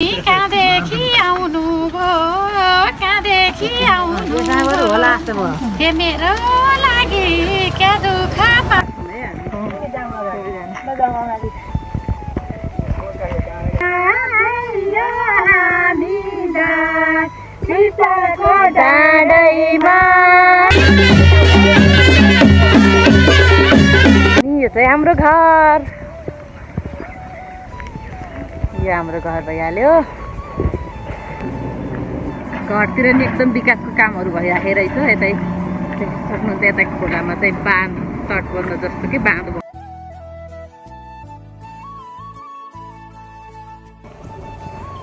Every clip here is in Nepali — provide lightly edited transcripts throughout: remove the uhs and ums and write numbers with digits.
कहाँदेखि आउनु होला के मेरो लागि क्या दुःख यो चाहिँ हाम्रो घर यो हाम्रो घर भइहाल्यो घरतिर नि एकदम विकासको कामहरू भइराखेको रहेछ यतै सक्नुहुन्छ यताको खोलामा चाहिँ बाँध तटबन्ध जस्तो कि बाँध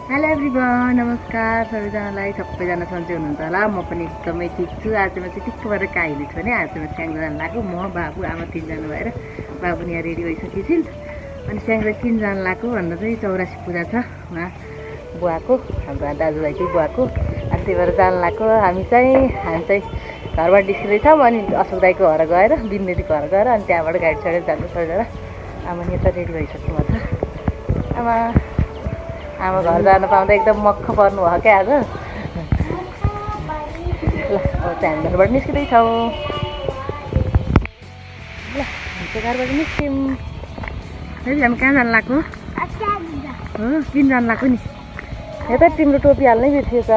हेलो एभ्रिवान नमस्कार सबैजनालाई सबैजना सन्चै हुनुहुन्छ होला म पनि एकदमै ठिक छु आज म चाहिँ ठिक्क भएर काहिली छु भने आज म स्याङ जान लाग्यो म बाबु आमा तीनजना भएर बाबु नि यहाँ रेडी भइसकेछन् अनि स्याङ किन जान लाग्यो भन्दा चाहिँ 84 पूजा छ उहाँ बुवाको हाम्रो दाजुभाइकै बुवाको अनि त्यही भएर जान लाग्यो हामी चाहिँ घरबाट निस्किँदैछौँ अनि अशोक दाइको घर गएर बिन्देतीको घर गएर अनि त्यहाँबाट गाडी चढेर जानु सबैजना आमा नि यता रेडी भइसक्नु भएको छ आमा घर जान पाउँदा एकदम मक्ख पर्नु भयो क्या आज ल अब चाहिँ हामी घरबाट निस्किँदैछौँ ल हामी चाहिँ घरबाट निस्क्यौँ हामी कहाँ जानु लाग्यो हो किन जानु लाग्यो नि यता तिम्रो टोपी हाल्नै बिर्सिएछ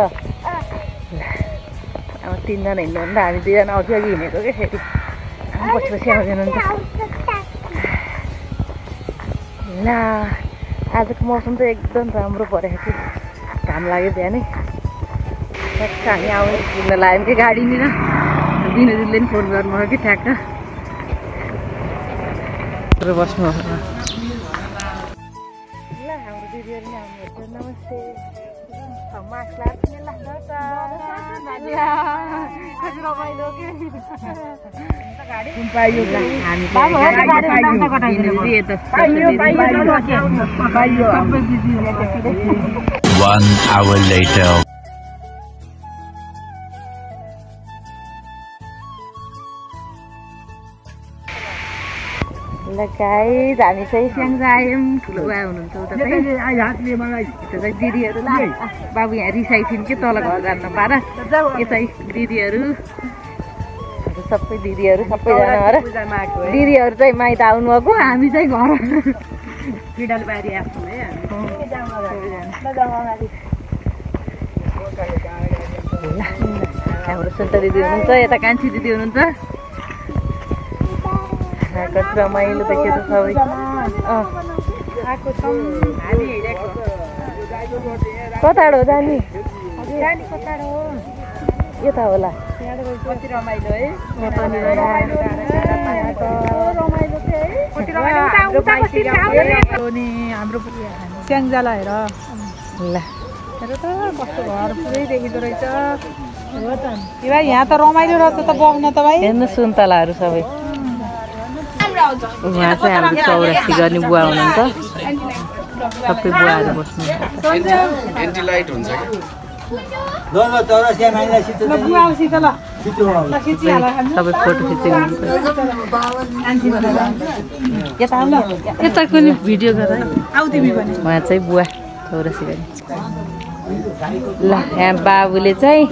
अब तीनजना हिँड्नु भन्दा हामी दुईजना अघि हिँडेको क्या फेरि पछि पछि आउँदैन नि त ल आजको मौसम चाहिँ एकदम राम्रो परेको थियो घाम लाग्यो बिहानै ठ्याक्क हामी आउनु हिँड्न लाग्यौँ कि गाडीनिर दिनजुले पनि फोन गर्नुभयो कि ठ्याक्क बस्नुभयो ल हाम्रो दिदीहरू नि आउनुहुन्छ नमस्ते मास्क One hour later. ल गाइस हामी चाहिँ स्याङ आयौँ ठुलो बुवा हुनुहुन्छ उता चाहिँ दिदीहरू ल बाबु यहाँ रिसाइथिन् कि तल घर जान नपाएर यता दिदीहरू सबै दिदीहरू सबैजना भएर दिदीहरू चाहिँ माइत आउनुभएको हामी चाहिँ घर पिडलबारी आएको हाम्रो सुन्ता दिदी हुनुहुन्छ यता कान्छी दिदी हुनुहुन्छ कति रमाइलो देखेर सबै कताबाट हो जाने यता होला हाम्रो स्याङजाला हेर ल हेर त कस्तो घर पुरै देखिँदो रहेछ हो त यहाँ त रमाइलो रहेछ त बग्न त भाइ हेर्नु सुन्तलाहरू सबै उहाँ चाहिँ हाम्रो 84 गर्ने बुवा हुनुहुन्छ सबै बुवाहरू बस्नुहुन्छ सबै फोटो खिचिनुहुन्छ यताको नि भिडियो गर उहाँ चाहिँ बुवा 84 गर्ने ल यहाँ बाबुले चाहिँ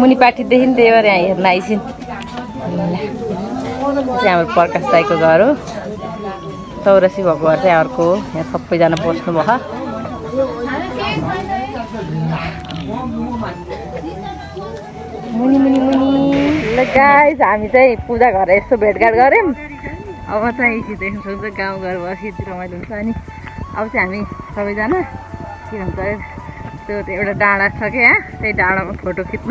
मुनिपाटीदेखि त्यही भएर यहाँ हेर्न आइसिन् हाम्रो प्रकाश दाइको घर हो 84 भएको घर चाहिँ अर्को हो यहाँ सबैजना बस्नुभयो मुनि मुनि मुनि ल गाइस हामी चाहिँ पूजा घर यस्तो भेटघाट गऱ्यौँ अब चाहिँ देख्न सक्छ गाउँघर बसी रमाइलो हुन्छ अनि अब चाहिँ हामी सबैजना के भन्छ त्यो एउटा डाँडा छ क्या त्यही डाँडामा फोटो खिच्न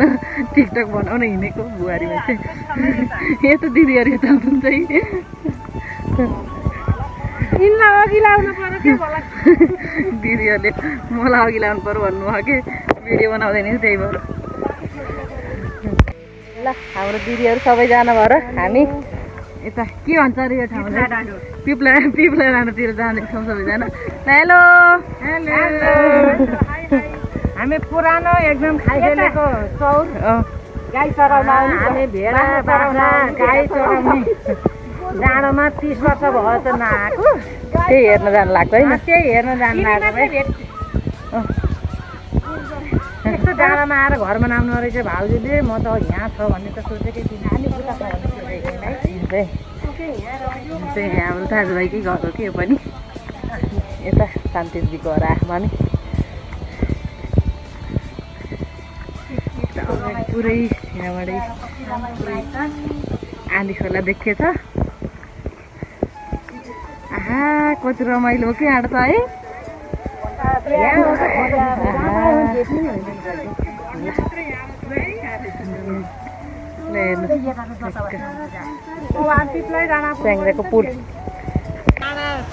टिकटक बनाउन हिँडेको बुहारीमा चाहिँ यता दिदीहरू यता हुनुहुन्छ है अघि लाउनु पर्यो के होला दिदीहरूले मलाई अघि लाउनु पर्यो भन्नुभयो कि भिडियो बनाउँदैन त्यही भएर ल हाम्रो दिदीहरू सबैजना भएर हामी यता के भन्छ अरे यो ठाउँलाई पिप्ला डाँडातिर जाँदैछौँ सबैजना हेलो हेलो हामी पुरानो एकदम खाइसकेको चौर गाई चराउन हामी भेडा बाख्रा गाई चराउने जाडोमा 30 वर्ष भयो त नआएको त्यही हेर्न जानु लाग्छ हैन त्यही हेर्न जानु लाग्छ डाँडामा आएर घरमा नाम्नु रहेछ भाउजूले म त यहाँ छ भन्ने त सोचेकै थिइनँ अनि उता छ भन्ने सोचेको चाहिँ हाम्रो दाजुभाइकै घर हो कि यो पनि यता शान्तिजीको घर आफमा नि पुरै यहाँबाटै आँधी खोला देखेछ आहा कति रमाइलो हो कि यहाँ त है च्याङ्जाको पुल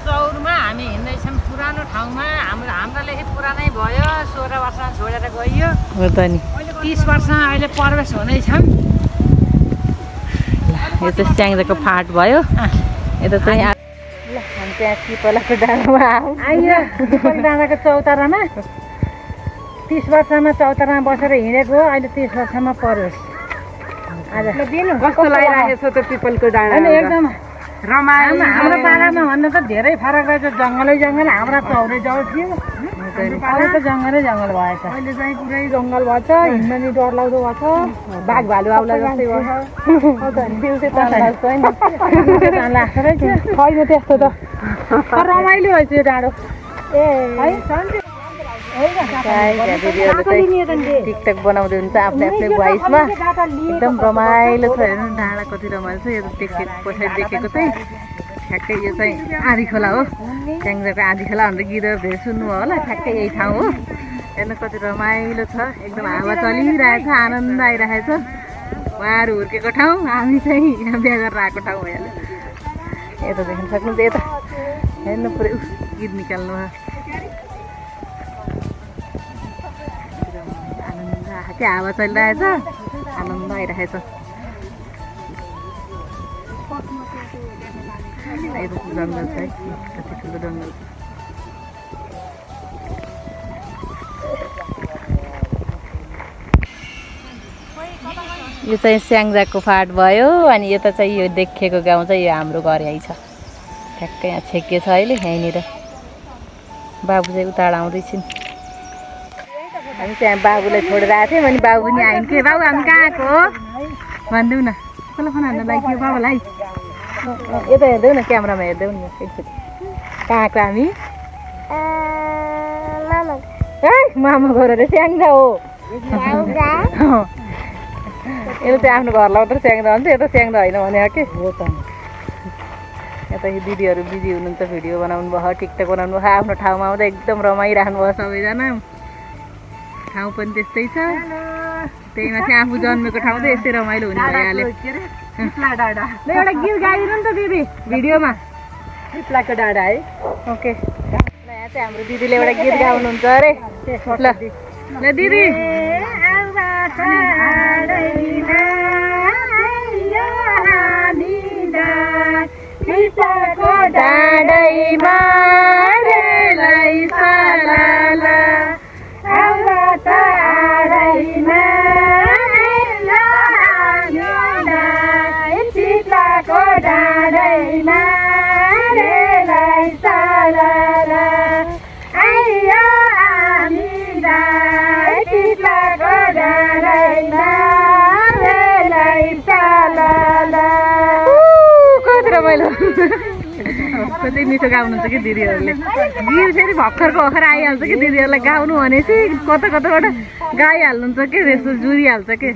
चौरमा हामी हिँड्दैछौँ पुरानो ठाउँमा हाम्रो लेखी पुरानै भयो 16 वर्षमा छोडेर गइयो हो त नि 30 वर्षमा अहिले प्रवेश हुँदैछौँ यो चाहिँ च्याङ्जाको फाँट भयो यता चाहिँ हामी त्यहाँ चिपलाको डाँडामा आइयो चिपला डाँडाको चौतारामा 30 वर्षमा चौतारामा बसेर हिँडेको अहिले 30 वर्षमा प्रवेश आज कस्तो लागिरहेको छ त पिपलको डाँडा एकदम रमाइलो हाम्रो पालामा भन्दा त धेरै फरक रहेछ जङ्गलै जङ्गल हाम्रा चौरै जग्गा थियो अहिले त जङ्गलै जङ्गल भएछ अहिले चाहिँ पुरै जङ्गल भएछ हिँड्न नि डरलाग्दो भएछ बाघ भालु आउला जस्तै भएछ छैन त्यस्तो त रमाइलो भएछ यो डाँडो टिकटक बनाउँदै हुन्छ आफ्नै आफ्नै भोइसमा एकदम रमाइलो छ हेर्नु डाँडा कति रमाइलो छ यो देखेको पछाडि देखेको चाहिँ ठ्याक्कै यो चाहिँ आँधी खोला हो च्याङ्जाको आँधी खोला भनेर गीतहरू धेरै सुन्नुभयो होला ठ्याक्कै यही ठाउँ हो हेर्नु कति रमाइलो छ एकदम हावा चलिरहेछ आनन्द आइरहेछ उहाँहरू हुर्केको ठाउँ हामी चाहिँ यहाँ बिहा गरेर आएको ठाउँ भइहाल्यो यता देख्न सक्नुहुन्छ यता हेर्नु पुरै गीत निकाल्नु के हावा चलिरहेछ आनन्द आइरहेछ जङ्गल छ है कति ठुलो जङ्गल छ यो चाहिँ स्याङ्जाको फाँट भयो अनि यता चाहिँ यो देखेको गाउँ चाहिँ यो हाम्रो घर यही छ ठ्याक्कै यहाँ छेके छ अहिले यहीँनिर बाबु चाहिँ उताबाट आउँदैछन् हामी त्यहाँ बाबुलाई छोडेर आएको थियौँ अनि बाबु पनि आइन् के बाबु हामी कहाँ आएको हो भनिदेऊ न कसलाई फोन हान्नु लाग्यो बाबालाई यता हेर्देऊ न क्यामेरामा हेर्देऊ नि एकचोटि कहाँ आएको हामी मामा घर अरे स्याङ्जा हो यो चाहिँ आफ्नो घर लाउँदा स्याङ्जा हुन्छ यता स्याङ्जा होइन भने के हो त यता दिदीहरू बिजी हुनुहुन्छ भिडियो बनाउनु भयो टिकटक बनाउनु भयो आफ्नो ठाउँमा आउँदा एकदम रमाइरहनु भयो सबैजना ठाउँ पनि त्यस्तै छ त्यही माथि आफू जन्मेको ठाउँ त यस्तै रमाइलो हुने भइहाल्यो एउटा गीत गाइदिनु नि त दिदी भिडियोमा चिप्लाको डाँडा है ओके यहाँ चाहिँ हाम्रो दिदीले एउटा गीत गाउनुहुन्छ अरे ल ल दिदी डाँडैमा कति मिठो गाउनुहुन्छ कि दिदीहरूले गीत फेरि भर्खरको भर्खर आइहाल्छ कि दिदीहरूलाई गाउनु भनेपछि कता कताबाट गाइहाल्नुहुन्छ कि त्यस्तो जुरिहाल्छ कि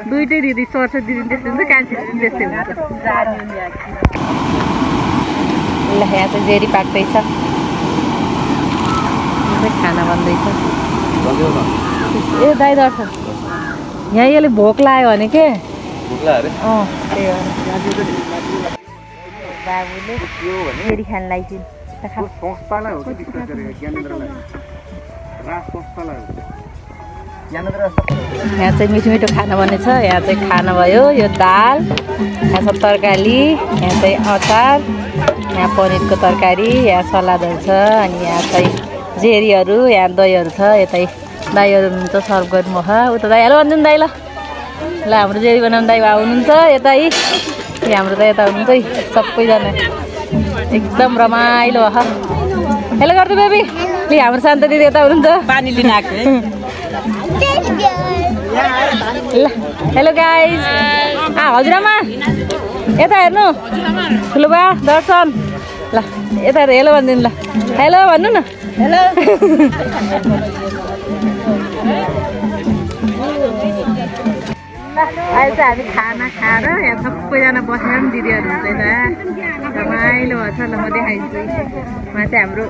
दुइटै दिदी सरस्वती दिदी त्यस्तै हुन्छ कान्छी दिदी त्यस्तै हुन्छ ल यहाँ चाहिँ जेरी पाक्दैछ खाना बन्दैछ ए दाइ दर्शन यहाँ यसले भोक लाग्यो भने के बाबुले फेरि खान लाइसिन् यहाँ चाहिँ मिठो मिठो खाना बनेछ यहाँ चाहिँ खाना भयो यो दाल यहाँ छ तरकारी यहाँ चाहिँ अचार यहाँ पनिरको तरकारी यहाँ सलादहरू छ अनि यहाँ चाहिँ जेरीहरू यहाँ दहीहरू छ यतै दाईहरू हुनुहुन्छ सर्भ गर्नुभयो उता दाईहरू भनिदिनु दाई ल हाम्रो जेरी बनाउने दाई भाइ हुनुहुन्छ यतै हाम्रो त यता हुनुहुन्छ है सबैजना एकदम रमाइलो भयो हेलो गर्दै बेबी हाम्रो शान्त दिदी यता हुनुहुन्छ पानी लिन आएको ल हेलो गाइज हजुरआमा यता हेर्नु ठुलोबा दर्शन ल यता हेलो भनिदिनु ल हेलो भन्नु न हेलो अहिले चाहिँ हामी खाना खाएर यहाँ सबैजना बसेर पनि दिदीहरू हुन्छ यता रमाइलो भएको छ ल म देखाइदिन्छु उहाँ चाहिँ हाम्रो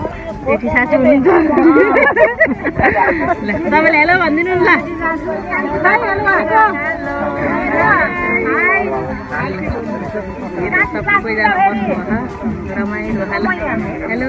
जेठी सासू हुनुहुन्छ ल तपाईँले हेलो भनिदिनु ल सबैजना बस्नु रमाइलो हेलो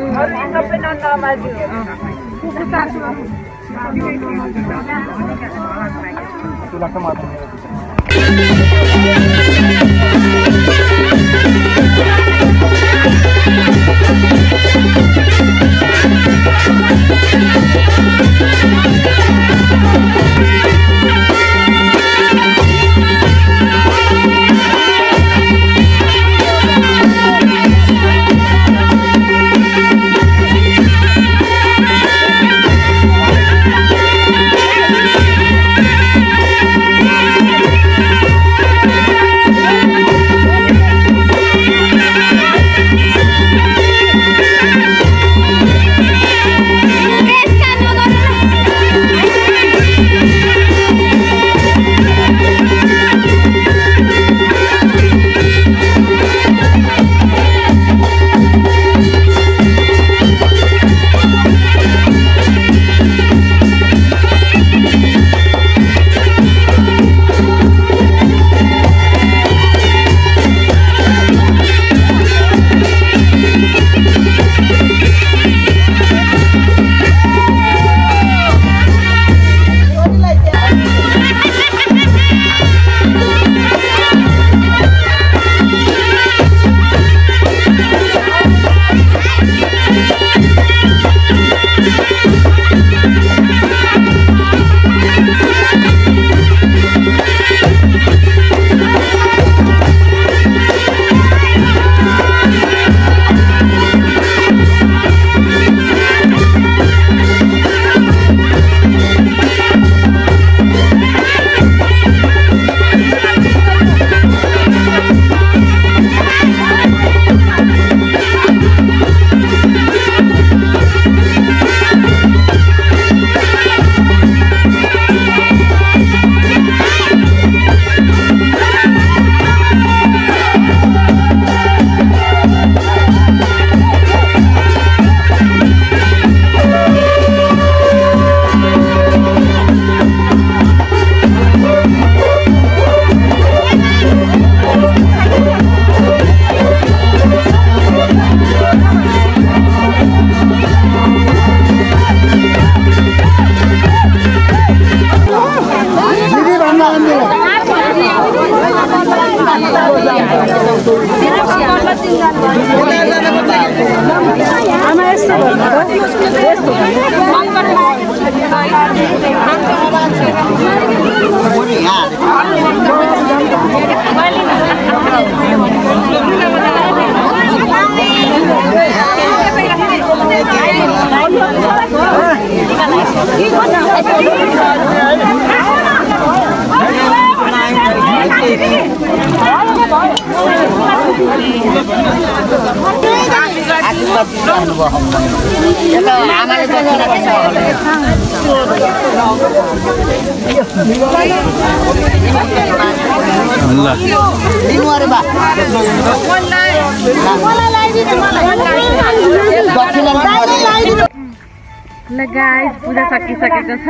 ल गाइस पूजा सकिसकेको छ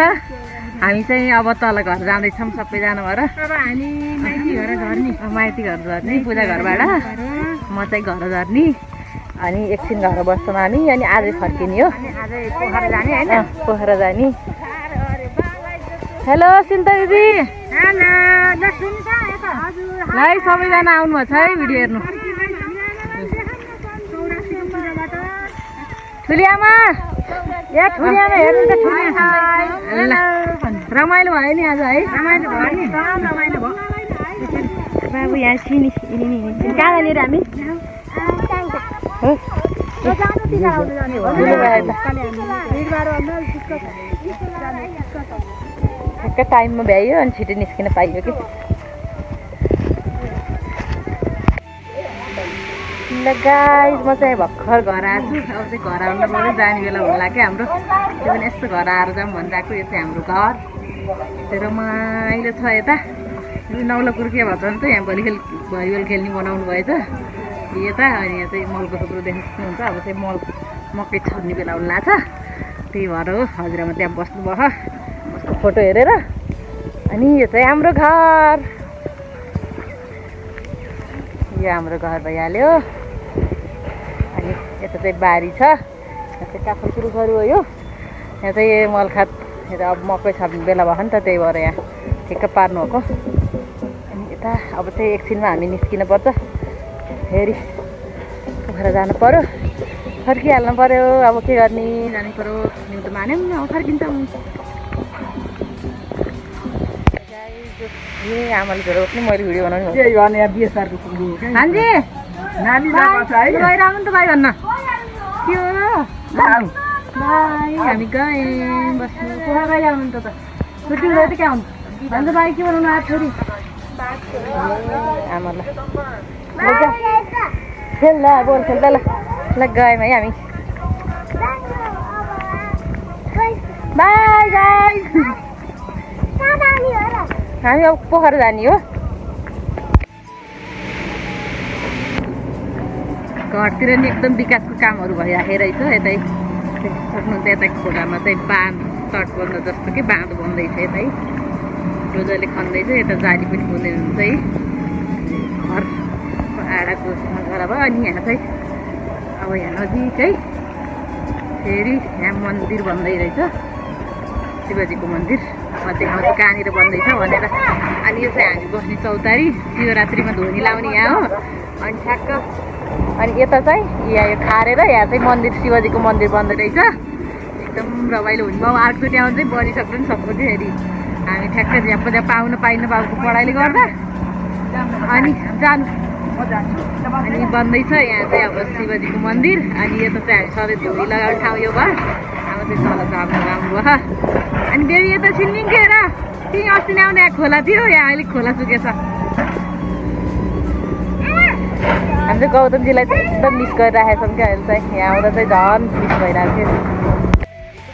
हामी चाहिँ अब तल घर जाँदैछौँ सबैजना भएर हामी माइती घर झर्ने पूजा घरबाट म चाहिँ घर झर्ने अनि एकछिन घर बस्छौँ हामी अनि आजै फर्किने हो पोखरा जाने हैन पोखरा जाने हेलो सिन्ता दिदी हेलो ल सबैजना आउनु भएको छ है भिडियो हेर्नु ठुलियामा या ठुलियामा हेर्नु त ठुलिया रमाइलो भयो नि आज है रमाइलो भयो नि रमाइलो भयो बाबु यहाँ सिनी कहाँ जाने हामी ठ्याक्क टाइममा भ्याइयो अनि छिटो निस्किन पाइयो कि ल गाइस म चाहिँ भर्खर घर आएको छु अब चाहिँ घर आउनु पर्यो जाने बेला होला क्या हाम्रो त्यो पनि यस्तो घर आएर जाऊँ भनिरहेको यो चाहिँ हाम्रो घर त्यो रमाइलो छ यता नौलपुर के भन्छ भने त यहाँ भलिबल खेल्ने बनाउनु भएछ यता अनि यहाँ चाहिँ मलको थुप्रो देख्नुहुन्छ अब चाहिँ मल मकै छर्ने बेला होला छ त्यही भएर हो हजुरआमा त्यहाँ बस्नुभयो उसको फोटो हेरेर अनि यो चाहिँ हाम्रो घर यो हाम्रो घर भइहाल्यो अनि यता चाहिँ बारी छ यहाँ चाहिँ काठको सुरुखहरू हो यो यहाँ चाहिँ मलखात अब मकै छर्ने बेला भयो नि त त्यही भएर यहाँ ठिक्क पार्नुभएको अनि यता अब चाहिँ एकछिनमा हामी निस्किनु पर्छ फेरि पोखरा जानु पर्यो फर्किहाल्नु पर्यो अब के गर्ने जानु पर्यो नि त मान्यौँ अब फर्किन्छौँ ए आमाले छोरो पनि मैले भिडियो बनाउनु हान्जी गइरहनु त भाइ भन्न के हो भाइ हामी गयौँ बस्नु पोखरा गइरहनु नि त सुटिङ गयो त क्या हुनु अन्त भाइ के बनाउनु आएको छोरी आमालाई खेल ल बोल खेल ल ल गयौँ है हामी बाई गाइस हामी अब पोखरा जाने हो घरतिर नि एकदम विकासको कामहरू भइराखेको रहेछ यतै सक्नुहुन्छ यता खोलामा चाहिँ बाँध तट बन्द जस्तो कि बाँध बन्दैछ यतै रोजरले खन्दैछ यता जाली पनि खोल्दै हुन्छ है घरको आडाको घर भयो अनि यहाँ चाहिँ अब यहाँ नजिकै फेरि यहाँ मन्दिर बन्दै रहेछ शिवजीको मन्दिर म देखाउँछु कहाँनिर बन्दैछ भनेर अनि यो चाहिँ हामी बस्ने चौतारी शिवरात्रिमा धोनी लाउने यहाँ हो अनि ठ्याक्क अनि यता चाहिँ यहाँ यो खारेर यहाँ चाहिँ मन्दिर शिवजीको मन्दिर बन्दै रहेछ एकदम रमाइलो हुन्छ बाउ अर्कोचोटि आउनु चाहिँ बनिसक्नु पनि सक्नु थियो फेरि हामी ठ्याक्क ज्याँ पाउनु पाइनु बाउको पढाइले गर्दा अनि जानु अनि बन्दैछ यहाँ चाहिँ अब शिवजीको मन्दिर अनि यता चाहिँ हामी सधैँ धोनी लगाउने ठाउँ यो भयो अब चाहिँ तल जानु राम्रो भयो अनि बेबी यता सिन्निङ के र तिमी अस्ति नै आउने खोला थियो यहाँ अलिक खोला सुकेछ हाम्रो गौतमजीलाई चाहिँ एकदम मिस गरिराखेको छौँ क्या अहिले चाहिँ यहाँ आउँदा चाहिँ झन् मिस भइरहेको थियो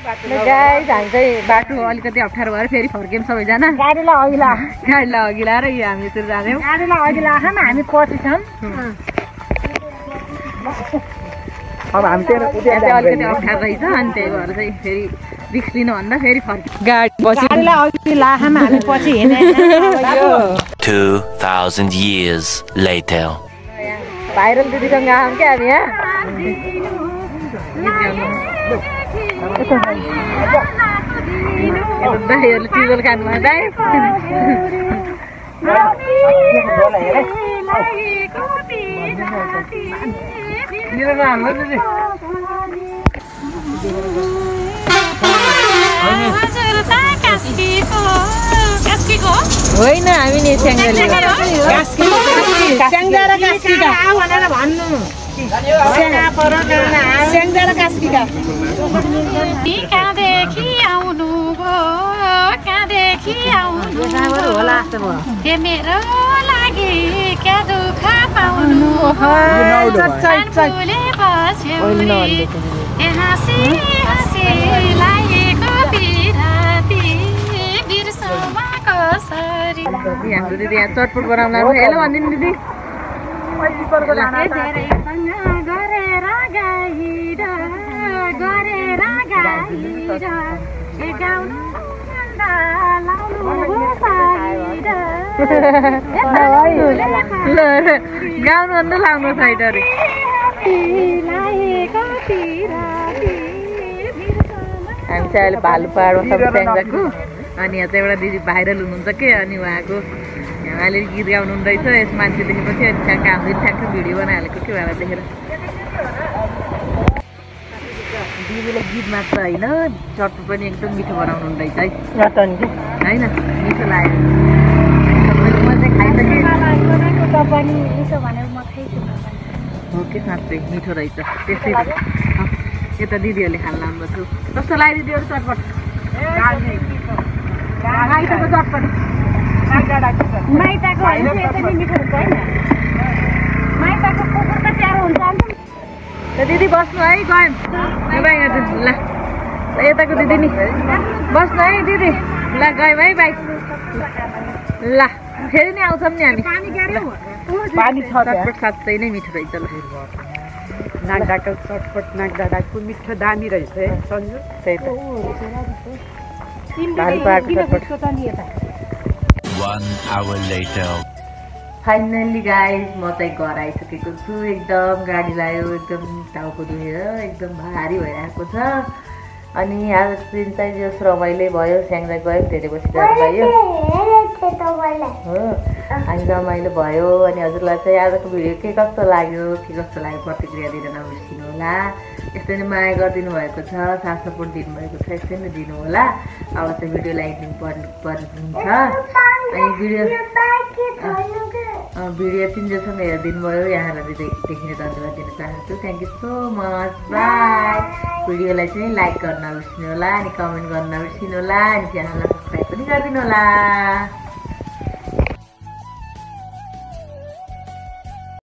गाइस हामी चाहिँ बाटो अलिकति अप्ठ्यारो भएर फेरि फर्क्यौँ सबैजना गाडीलाई अघि लाएर यो हामी यसरी जाँदैछौँ गाडीलाई अघि लाख हामी पछि छौँ अब हामी चाहिँ अलिकति अप्ठ्यारो रहेछ अनि त्यही भएर चाहिँ फेरि रिक्स लिनुभन्दा फेरि फर्क्यौँ गाडीलाई अघि लाख हामी पछि हिँडे 2000 years later भाइरल दिदीसँग आऊँ क्या हामी यहाँ दाईहरूले टिबल खानुभयो दाई होइन हामी नि कहाँदेखि आउनु मेरो लागि क्या दुःख पाउनु हाम्रो दिदी यहाँ चटपट बनाउनु हेलो भनिदिनु दिदी गाउनु भन्दा लाउनु साइड अरे हामी चाहिँ अहिले भालुपाहाडमा सब स्याङ्जाको अनि यहाँ चाहिँ एउटा दिदी भाइरल हुनुहुन्छ के अनि उहाँको उहाँले गीत गाउनु हुँदैछ यस मान्छे देखेपछि अनि ठ्याक्क हामीले ठ्याक्क भिडियो बनाइहालेको के उहाँलाई देखेर दिदीले गीत मात्र होइन चटपट पनि एकदम मिठो बनाउनु हुँदैछ है होइन मिठो लाग्यो म चाहिँ खाइसकेँ हो कि साँच्चै मिठो रहेछ त्यसै यता दिदीहरूले खान लानुभएको छु कस्तो लाग्यो दिदीहरू चटपट माइतको चटपटी माइताको होइन यसरी मिठो हुन्छ होइन माइताको कुकुर त प्यारो हुन्छ अन्त ल दिदी बस्नु है गयौँ बाई गर्छु ल यताको दिदी नि बस्नु है दिदी ल गयौँ है बाई ल फेरि नि आउँछौँ नि हामी पानी छ चटपट साँच्चै नै मिठो रहेछ ल नाक डाँडा चटपट नाक डाँडाको मिठो दामी रहेछ है सन्जु त्यही त भारी पाएको चटपट 1 hour later. फाइनल्ली गाइस म चाहिँ घर आइसकेको छु एकदम गाडी लाग्यो एकदम टाउको दुखेर एकदम भारी भइरहेको छ अनि आज दिन चाहिँ जो रमाइलो भयो स्याङ्जा गयो धेरै बसिरहेको भयो हो अनि रमाइलो भयो अनि हजुरलाई चाहिँ आजको भिडियो के कस्तो लाग्यो प्रतिक्रिया दिन नबिर्सिनु होला यस्तै नै माया गरिदिनु भएको छ साथ सपोर्ट दिनुभएको छ यस्तै नै दिनु होला अब चाहिँ भिडियो लाइदिनु पर्नुहुन्छ अनि भिडियो तिनजोसम्म हेरिदिनु भयो यहाँलाई देखिने धन्यवाद दिन चाहन्छु thank you so much by भिडियोलाई चाहिँ लाइक गर्न नबिर्सिनु होला अनि कमेन्ट गर्न नबिर्सिनु होला अनि च्यानललाई सब्सक्राइब पनि गरिदिनु होला